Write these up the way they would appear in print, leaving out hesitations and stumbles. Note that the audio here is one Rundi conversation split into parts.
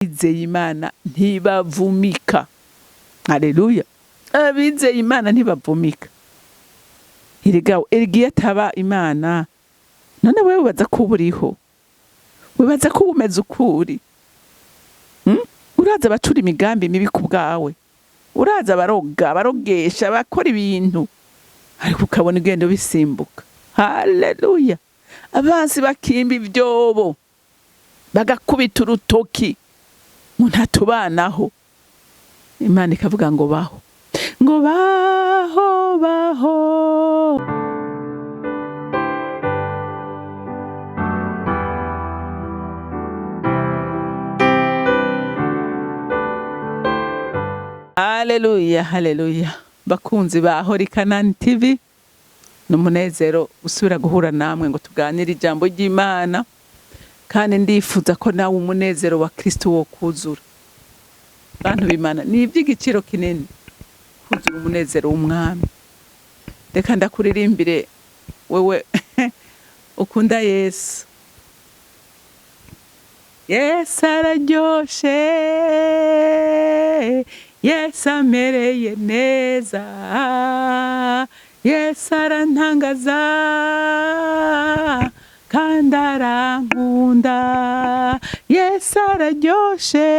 Abizeye Imana ntibavumika. Haleluya! Abizeye Imana ntibavumika. Erega erega iyo ataba Imana, none wewe wibaza ko uba uriho? Wibaza ko uba umeze uko uri? Uraza abacura imigambi mibi ku bwawe, uraza abaroga, abarogesha, abakora ibintu, ariko ukabona ugenda ubisimbuka. Haleluya! Abansi bakimba ibyobo, bagakubita urutoki ngo ntatubanaho, Imana ikavuga ngo baho, ngo baho, baho. Haleluya, haleluya! Bakunzi ba Holy Canaan TV, ni umunezero usubira guhura namwe ngo tuganire ijambo ry'Imana, kandi ndifuza ko nawe umunezero wa Kristo wo kuzura. Bantu b'Imana, ni iby'igiciro kinini kuzura umunezero w'Umwami. Reka ndakuririmbire wewe ukunda Yesu. Yesu araryoshe, Yesu amereye neza, Yesu arantangaza kandi arankunda. Yesu araryoshe,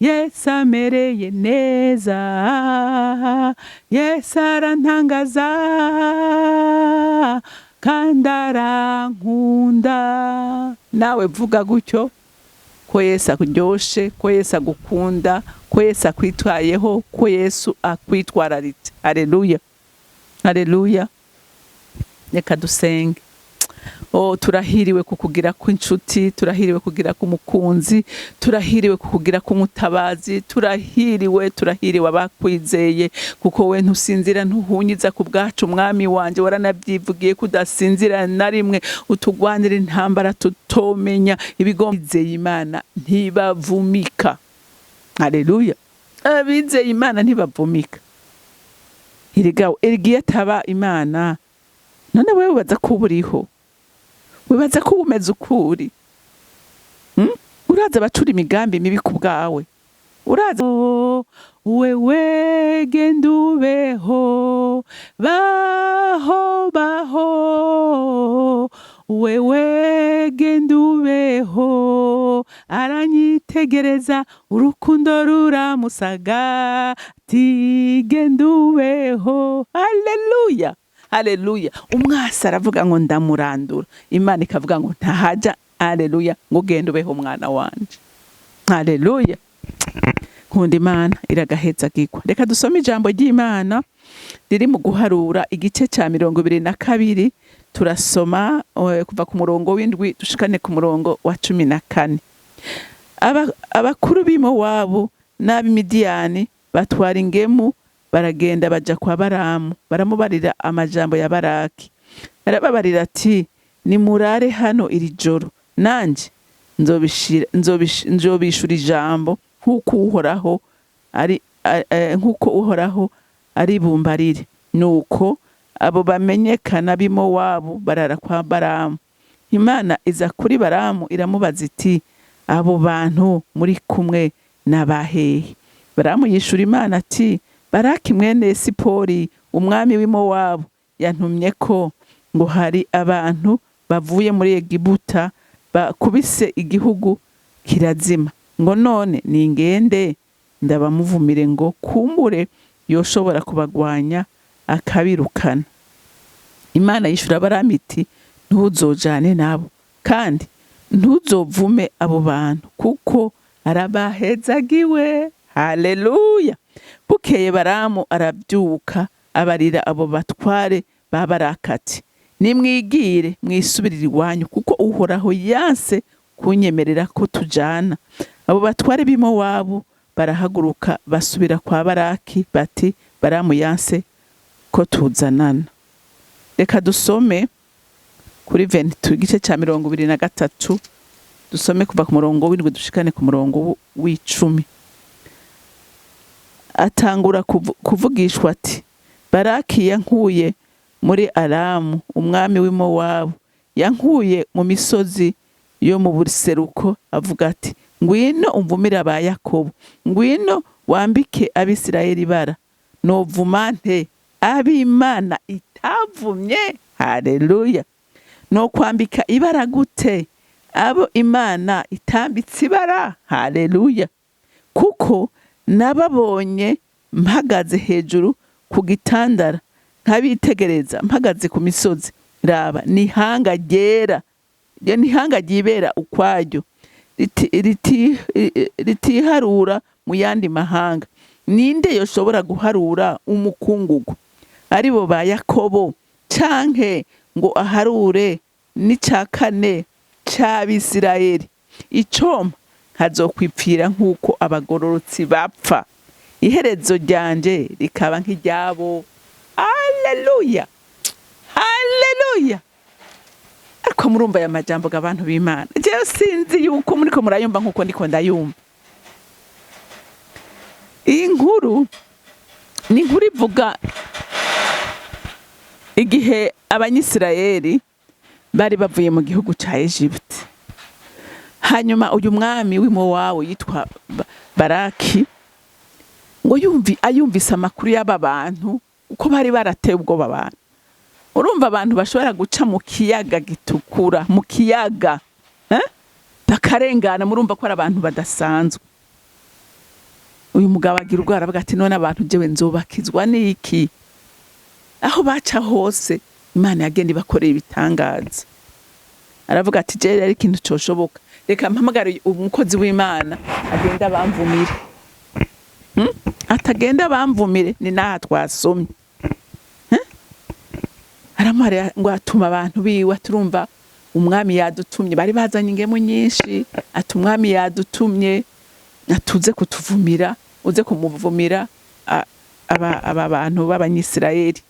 Yesu amereye neza, Yesu arantangaza kandi arankunda. Nawe vuga gutyo ko Yesu akuryoshe, ko Yesu agukunda, ko Yesu akwitwayeho, ko Yesu akwitwararitse. Haleluya, haleluya! Reka dusenge. Oh, turahiriwe kukugira kw'inshuti, turahiriwe kugira k'umukunzi, turahiriwe kukugira k'umutabazi, turahiriwe, turahiriwe abakwizeye, kuko we ntusinzira, ntuhunyiza ku bwacu. Mwami wanje, waranabyivugiye ko udasinzira na rimwe, utugwanira intambara tutomenya. Ibigomba Imana ntibavumika. Haleluya! Abizeye Imana ntibavumika. Erega erega iyo ataba Imana, none wewe wibaza ko uba uriho? Wibaza ko uba umeze uko uri? Uraza abacura imigambi mibi ku bwawe, uraza wewe genda ubeho, baho, baho, wewe genda ubeho. Aranyitegereza, urukundo ruramusaga, ati genda ubeho. Haleluya, haleluya! Umwasi aravuga ngo ndamurandura, Imana ikavuga ngo ntahaja. Haleluya! Ngo genda ubeho, mwana wanje. Haleluya! Nkunda Imana, iragaheza gikwa. Reka dusome ijambo ry'Imana riri mu Guharura, igice cya 22. Turasoma kuva ku murongo w'7 dushikane ku murongo wa 14. Abakuru b'Imowabu n'ab'Imidiyani batwara ingemu, baragenda baja kwa Baramu, baramubarira amajambo ya Baraki. Arababarira ati: "Nimurare hano iri joro, nanje nzobishura ijambo nk'uko Uhoraho ari nk'uko Uhoraho ari bumbarire." Nuko abo bamenyekana b'Imowabu barara kwa Baramu. Imana iza kuri Baramu, iramubaza iti: "Abo bantu muri kumwe n'abahehe?" Baramu yishura Imana ati: "Baraki mwene Sipori, umwami w'Imowabu, yantumye ko ngo hari abantu bavuye muri Egibuta bakubise igihugu kirazima, ngo none ningende ndabamuvumire, ngo kumbure yoshobora kubagwanya akabirukana." Imana yishura Baramu iti: "Ntuzojane nabo, kandi ntuzovume abo bantu, kuko arabahezagiwe." Haleluya! Bukeye Baramu arabyuka, abarira abo batware ba Barakati: "Nimwigire, mwisubirire iwanyu, kuko Uhoraho yanse kunyemerera ko tujana." Abo batware b'Imowabu barahaguruka, basubira kwa Baraki, bati: "Baramu yanse ko tuzanana." Reka dusome kuri 22, igice cya 23, dusome kuva ku murongo w'7 dushikane ku murongo w'10. Atangura kuvugishwa ati: "Baraki yankuye muri Aramu, umwami w'Imowabu, yankuye mu misozi yo mu buseruko, avuga ati: Ngwino umvumire aba Yakobo, ngwino wambike Abisirayeli ibara. Novuma nte ab'Imana itavumye? Haleluya! No kwambika ibara gute abo Imana itambitse ibara? Haleluya! Kuko nababonye mpagaze hejuru ku gitandara, nkabitegereza mpagaze ku misozi. Raba, ni ihanga ryera, iryo ni ihanga ryibera ukwaryo, ritiharura mu yandi mahanga. Ninde yoshobora guharura umukungugu, aribo ba Yakobo, canke ngo aharure n'ica kane c'Abisirayeli? Icompa nkazokwipfira nk'uko abagororotsi bapfa, iherezo ryanje rikaba nk'iryabo. Haleluya, haleluya! Ariko murumva aya majambo abantu b'Imana? Jewe sinzi yuko muriko murayumva nkuko ndiko ndayumva. Iyi nkuru ni inkuru ivuga igihe Abanyisirayeli bari bavuye mu gihugu ca Egypte. Hanyuma uyu mwami w'Imowabu yitwa Baraki ngo ayumvise amakuru y'aba bantu, uko bari barateye ubwoba abantu. Urumva, abantu bashobora guca mu Kiyaga Gitukura, mu kiyaga, eh? Bakarengana, murumva ko ari abantu badasanzwe. Uyu mugabo agira ubwoba, aravuga ati: "None abantu jewe nzobakizwa n'iki?" Aho baca hose Imana yagenda ibakorera ibitangaza. Aravuga ati: "Jewe rero ikintu coshoboka, reka mpamagare umukozi w'Imana agenda bamvumire." Atagenda bamvumire. Ni naha twasomye. Aramuharira ngo atuma abantu biwe, turumva umwami yadutumye. Bari bazanye ingemu nyinshi. Ati: "Umwami yadutumye atuze kutuvumira, uze kumuvumira aba bantu b'Abanyisirayeli."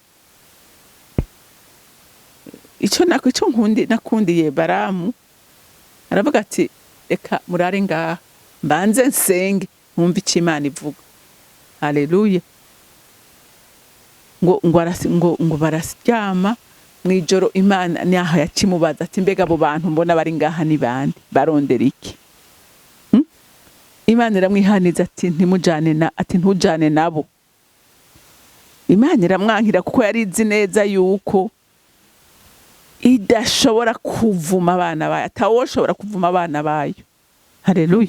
Ico nako ico nkundi nakundiye Baramu, aravuga ati: "Reka murare ngaha, mbanze nsenge, nkumve ico Imana ivuga." Haleluya! Ngo bararyama. Mw'ijoro Imana naho yacimubaza ati: "Mbega abo bantu mbona bari ngaha ni bande? Barondera iki?" Imana iramwihaniza ati: "Ntimujane na," ati: "Ntujane nabo." Imana iramwankira kuko yari izi neza yuko idashobora kuvuma abana bayo, atawoshobora kuvuma abana bayo. Haleluya!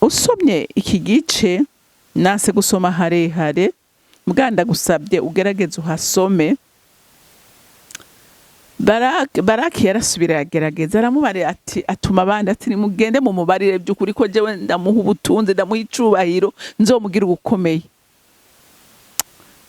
Usomye iki gice, nase gusoma harehare, mbwa gusabye ugerageze uhasome. Baraki yarasubira yagerageza, aramubarira ati, atuma abandi ati: "Nimugende mumubarire by'ukuri ko jewe ndamuha ubutunzi, ndamuha icubahiro, nzomugira ubukomeye."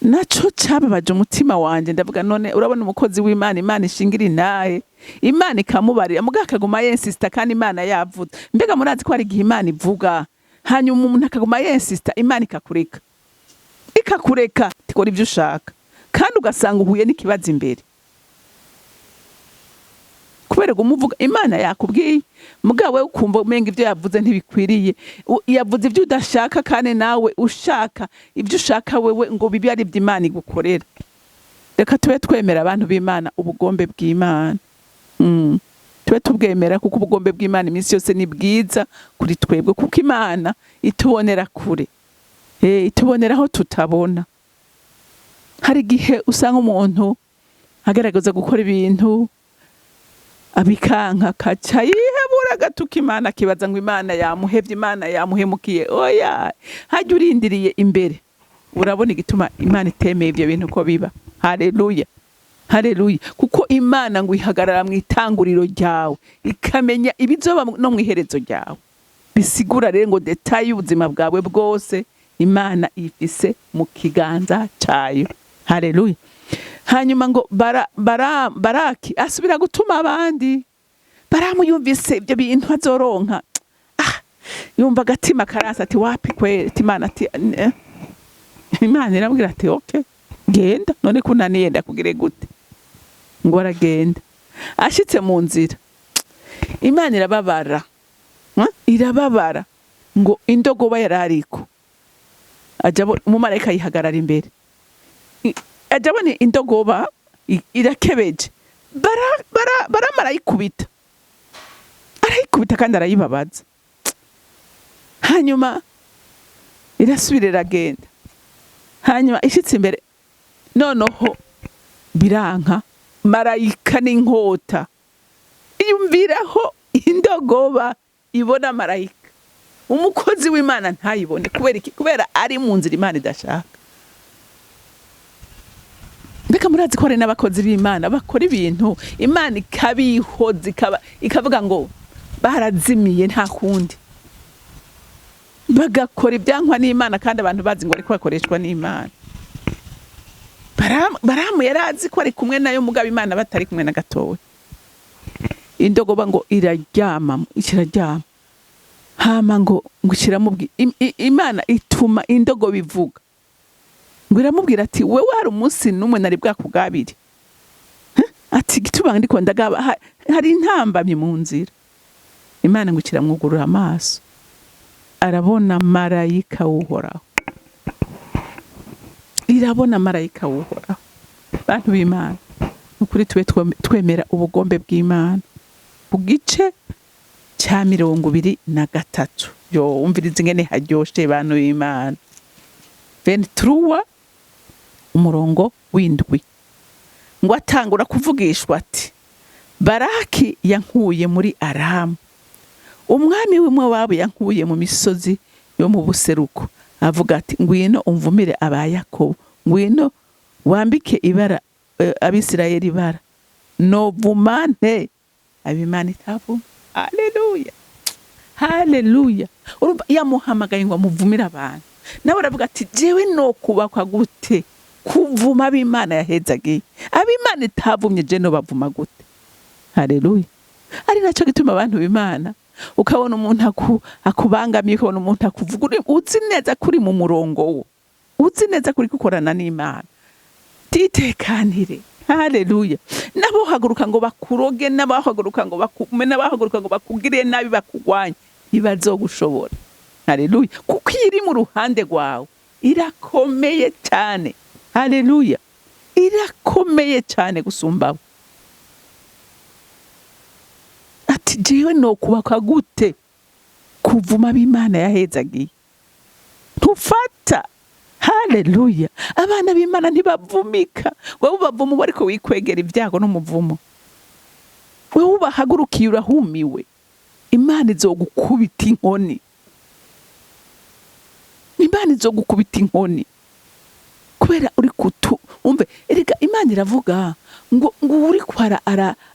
Naco cababaje umutima wanje. Ndavuga: "None urabona umukozi w'Imana, Imana ishingira intahe, Imana ikamubarira, mugabo akaguma yensista kandi Imana yavuze." Mbega murazi ko hari igihe Imana ivuga, hanyuma umuntu akaguma yensista, Imana ikakureka, ikakureka tikora ibyo ushaka, kandi ugasanga uhuye n'ikibazo imbere kubera umuvuga? Imana yakubwiye, mugabo wewe ukumva umenga ibyo yavuze ntibikwiriye. Yavuze ibyo udashaka, kandi nawe ushaka ibyo ushaka wewe ngo bibe ari ibyo Imana igukorera. Reka tube twemera, abantu b'Imana, ubugombe bw'Imana. Tube tubwemera, kuko ubugombe bw'Imana iminsi yose ni bwiza kuri twebwe, kuko Imana itubonera kure, itubonera aho tutabona. Hari igihe usanga umuntu agerageza gukora ibintu abikanka, akaca yihebura, agatuka Imana, akibaza ngo Imana yamuhevye, Imana yamuhemukiye. Oya, hajya urindiriye imbere urabona igituma Imana itemeye ivyo bintu ko biba. Haleluya, haleluya! Kuko Imana ngo ihagarara mu itanguriro ryawe, ikamenya ibizoba no mu iherezo ryawe. Bisigura rero ngo détail y'ubuzima bwawe bwose Imana ifise mu kiganza cayo. Haleluya! Hanyuma ngo Baraki asubira gutuma abandi. Baramu yumvise ibyo bintu azoronka, yumva agatima karasa, ati: "Wapi kweri." Ati Imana, ati eh. Imana iramubwira ati: "Okay, genda, none kunaniye ndakugire gute?" Ngo aragenda. Ashitse mu nzira, Imana irababara. Irababara ngo indogoba yari ariko aja umumarayika yihagarara imbere. Aja abona indogoba irakebeje. Baramara ayikubita. Arayikubita kandi arayibabaza. Hanyuma irasubira iragenda. Hanyuma ishitse imbere noneho biranka, marayika n'inkota. Iyumviraho indogoba ibona marayika, umukozi w'Imana ntayibone. Kubera iki? Kubera ari mu nzira Imana idashaka. Mbega murazi ko hari n'abakozi b'Imana bakora ibintu Imana ikabihoza, ikavuga ngo barazimiye, nta kundi, bagakora ibyankwa n'Imana, kandi abantu bazi ngo ariko bakoreshwa n'Imana? Baramu yari azi ko ari kumwe nayo, mugabo Imana batari kumwe na gatoya. Indogoba ngo iraryama, kiraryama, hama ngo kiramubwira. Imana ituma indogoba ivuga, ngo iramubwira ati: "Wewe, hari umunsi n'umwe nari bwakugabire?" Huh? Ati: "Gituma ndiko ndagaba, hari intambamyi mu nzira." Imana ngo kiramwugurura amaso, arabona marayika w'Uhoraho. Irabona marayika w'Uhoraho. Bantu b'Imana, ukuri tube twemera ubugombe bw'Imana. Ku gice cya 23, yo umviriza ingene haryoshe, bantu b'Imana. 23, umurongo w'indwi, ngo atangura kuvugishwa ati: "Baraki yankuye muri Aramu, umwami w'Imowabu yankuye mu misozi yo mu buseruko, avuga ati: 'Ngwino umvumire aba Yakobo, ngwino wambike ibara Abisirayeli ibara.' Novuma nte ab'Imana itavuma?" Haleluya, haleluya! Urumva, yamuhamagaye ngo amuvumire abantu, nawe aravuga ati: "Jewe nokubakwa gute kuvuma ab'Imana yahezagiye? Ab'Imana itavumye, je nobavuma gute?" Haleluya! Ari nacyo gituma, abantu b'Imana, ukabona umuntu akubangamiye, ukabona umuntu akuvuga, uzi neza ko uri mu murongo wo, uzi neza ko uri gukorana n'Imana, titekanire. Haleluya! N'abohaguruka ngo bakuroge, n'abahaguruka ngo bakume, n'abahaguruka ngo bakugire nabi, bakugwanye, ntibazogushobora. Haleluya! Kuko iyo iri mu ruhande rwawe irakomeye cyane. Haleluya! Irakomeye cyane gusumba abo. Ati: "Jewe nokubaka gute kuvuma ab'Imana yahezagiye?" Ntufata. Haleluya! Abana b'Imana ntibavumika. Wowe ubavuma uba ariko wikwegera ibyago n'umuvumo. Wowe ubahagurukiye urahumiwe. Imana izogukubita inkoni, Imana izogukubita inkoni kubera uri kutu. Umve, erega Imana iravuga ngo uri ko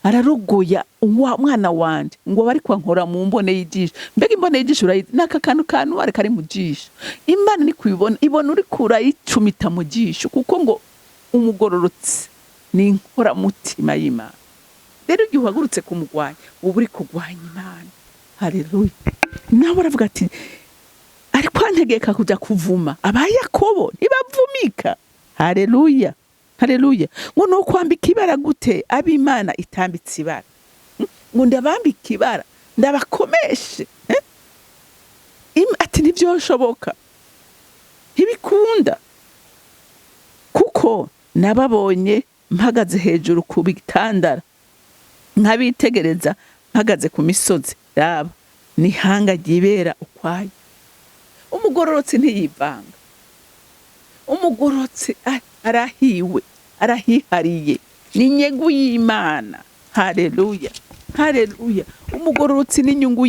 ararogoya wa mwana wanje, ngo aba ariko ankora mu mbone y'ijisho. Mbega imbone y'ijisho urayizi? N'aka kantu kantu kari mu jisho. Imana ni kubibona, ibona uri kurayicumita mu jisho, kuko ngo umugororotsi ni inkoramutima y'Imana. Rero igihe uhagurutse kumugwanya, uba uri kurwanya Imana. Haleluya! Nawe aravuga ati: "Ariko antegeka kujya kuvuma aba Yakobo, ntibavumika." Haleluya, haleluya! Ngo ni ukwambika ibara gute ab'Imana itambitse ibara? Ngo ndabambike ibara, ndabakomeshe, eh? Ati: "Ntibyoshoboka, ntibikunda, kuko nababonye mpagaze hejuru ku bitandara, nkabitegereza mpagaze ku misozi. Raba, n'ihanga ryibera ukwayo." Umugororotsi ntiyivanga. Umugororotsi arahiwe, arahihariye, ni inyungu y'Imana. Haleluya, haleluya! Umugororotsi ni inyungu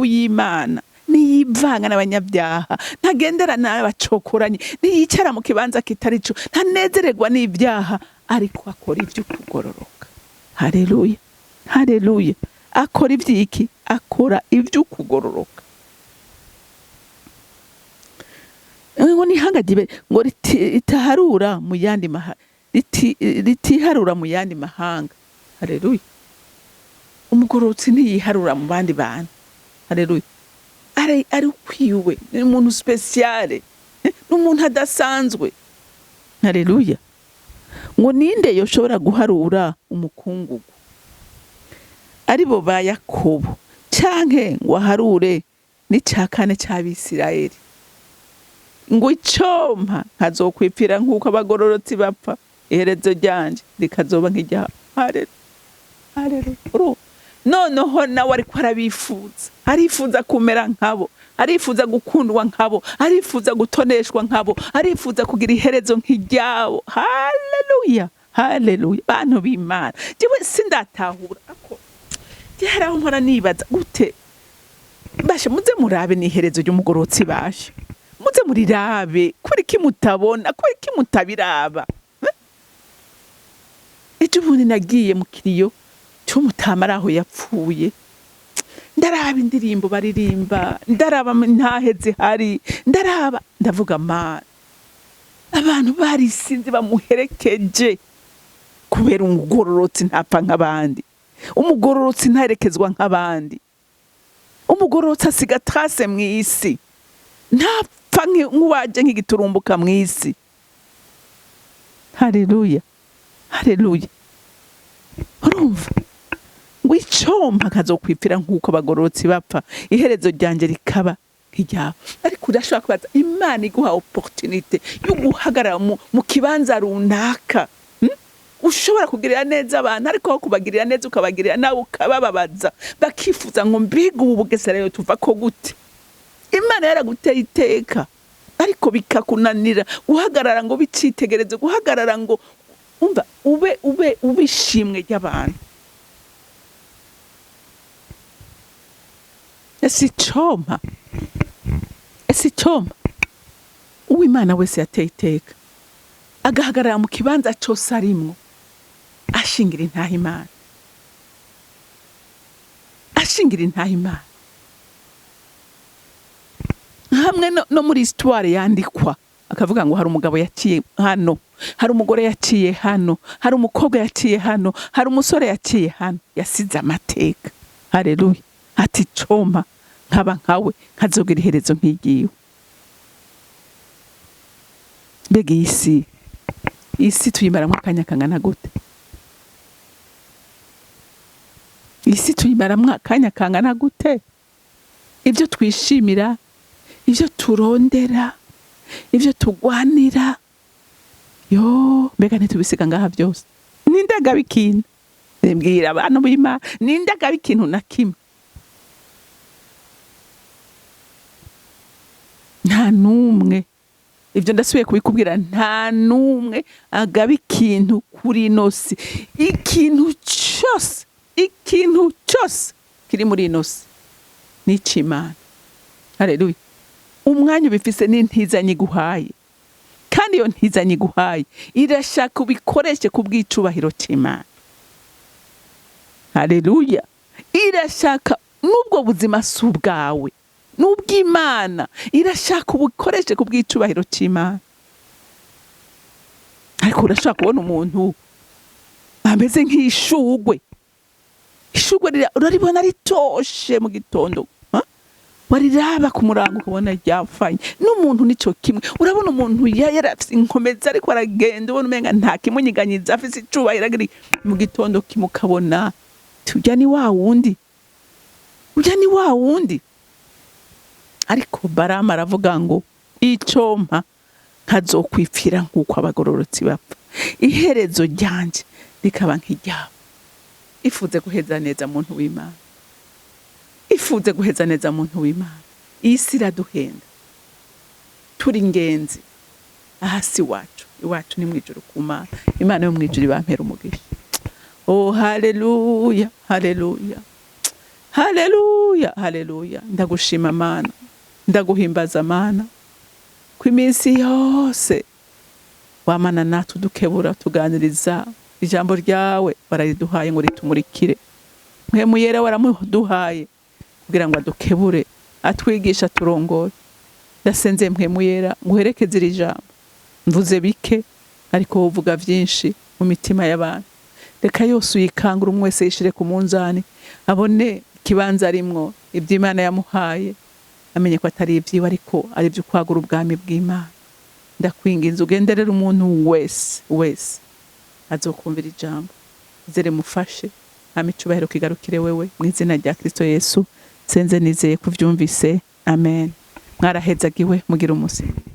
y'Imana. Ntiyivanga n'abanyabyaha, ntagendera n'abacokoranye, ntiyicara mu kibanza kitari cyo, ntanezererwa n'ibyaha, ariko akora iby'ukugororoka. Haleluya, haleluya! Akora iby'iki? Akora iby'ukugororoka. Ngo n'ihanga ngo ritaharura mu yandi maha, ritiharura mu yandi mahanga. Haleluya! Umugororotsi ntiyiharura mu bandi bantu. Haleluya! Ari ukwiwe, ni umuntu spécial, ni umuntu adasanzwe. Haleluya! Ngo ninde yoshobora guharura umukungugu, aribo ba Yakobo, canke ngo aharure n'icya kane c'Abisirayeli? Ngo icompa nkazokwipfira nk'uko abagororotsi bapfa, iherezo ryanje rikazoba nk'irya. Haleluya, haleluya! Noneho nawe ariko arabifuza, arifuza kumera nkabo, arifuza gukundwa nkabo, arifuza gutoneshwa nkabo, arifuza kugira iherezo nk'iryabo. Haleluya, haleluya! Bantu b'Imana, jewe sindatahura ako hari aho mpora nibaza gute. Bashe muze murabe n'iherezo ry'umugororotsi, bashe muze murirabe. Kubera iki mutabona? Kubera iki mutabiraba? Ejo bundi nagiye mu kiriyo cy'umutama ari aho yapfuye, ndaraba indirimbo baririmba, ndaraba intahe zihari, ndaraba, ndavuga: "Mana, abantu barisinze bamuherekeje." Kubera umugororotsi ntapfa nk'abandi, umugororotsi ntaherekezwa nk'abandi, umugororotsi asiga trace mu isi, ntapfa nk'uwaje nk'igiturumbuka mu isi. Haleluya, haleluya! Urumva ngo icompa nkazokwipfira nk'uko abagororotsi bapfa, iherezo ryanjye rikaba nk'iryabo. Ariko urashobora kubaza Imana iguha opportunité yo guhagarara mu kibanza runaka, Ushobora kugirira neza abantu, ariko aho kubagirira neza ukabagirira nawe, ukabababaza, bakifuza ngo: "Mbega ubu bugesera rero tuva ko gute?" Imana yaraguteye iteka, ariko bikakunanira guhagarara ngo bicitegereze, guhagarara ngo umva ube ube ishimwe ry'abantu. Ese icompa, ese icompa uw'Imana wese yateye iteka agahagarara mu kibanza cose arimwo, ashingira intaha Imana, ashingira intaha Imana hamwe no muri histoire yandikwa, akavuga ngo hari umugabo yaciye hano, hari umugore yaciye hano, hari umukobwa yaciye hano, hari umusore yaciye hano, yasize amateka. Haleluya! Ati: "Coma nkaba nkawe, nkazogira iherezo nk'igiwe." Mbega iyi si, iyi si tuyimaramo akanya kangana gute? Iyi si tuyimaramo akanya kangana gute? Ibyo twishimira, ibyo turondera, ibyo tugwanira, yo mbega ntitubisiga ngaha byose? Ninde agaba ikintu? Mbwira abantu b'Imana, ninde agaba ikintu na kimwe? Nta n'umwe. Ibyo ndasubiye kubikubwira, nta n'umwe agaba ikintu kuri ino si. Ikintu cyose, ikintu cyose kiri muri ino si ni ic'Imana. Haleluya! Umwanya ubifise n'intizanyo iguhaye, kandi iyo ntizanyo iguhaye irashaka ubikoreshe ku bw'icubahiro c'Imana. Haleluya! Irashaka n'ubwo buzima si ubwawe, n'ubw'Imana, irashaka ubukoreshe ku bw'icubahiro c'Imana. Ariko urashobora kubona umuntu ameze nk'ishugwe, ishugwe uraribona ritoshe mu gitondo, ha? Wariraba ku murango ukabona ryapfanye. N'umuntu nico kimwe, urabona umuntu yarafise inkomezi, ariko aragenda ubona umenga nta kimunyiganyiza, afise icubahiro, agiri mu gitondo kimwe ukabona urya ni wa wundi, urya ni wa wundi. Ariko Baramu aravuga ngo: "Icompa nkazokwipfira nk'uko abagororotsi bapfa, iherezo ryanje rikaba nk'iryabo." Ifuze guheza neza, muntu w'Imana, ifuze guheza neza, muntu w'Imana. Iyi si iraduhenda, turi ingenzi aha, si iwacu, iwacu ni mw'ijuru ku Mana. Imana yo mw'ijuru ibampera umugisha. Oh, haleluya, haleluya, haleluya, haleluya! Ndagushima Mana, ndaguhimbaza Mana, ko iminsi yose wamana natwe, udukebura, tuganiriza. Ijambo ryawe warariduhaye ngo ritumurikire. Mpwemu Yera waramuduhaye kugira ngo adukebure, atwigishe, aturongore. Ndasenze Mpwemu Yera ngo uherekeze iri jambo. Mvuze bike, ariko wowe uvuga byinshi mu mitima y'abantu. Reka yose uyikangure, umwe wese yishire ku munzani, abone ikibanza arimwo, ibyo Imana yamuhaye, amenye ko atari ibyiwe, ariko ari ibyo kwagura ubwami bw'Imana. Ndakwinginze ugenderere umuntu wese wese azokumvira ijambo, izere mufashe, hama icubahiro kigarukire wewe. Mu izina rya Kristo Yesu nsenze nizeye kuvyumvise, amen. Mwarahezagiwe, mugira umunsi mwiza.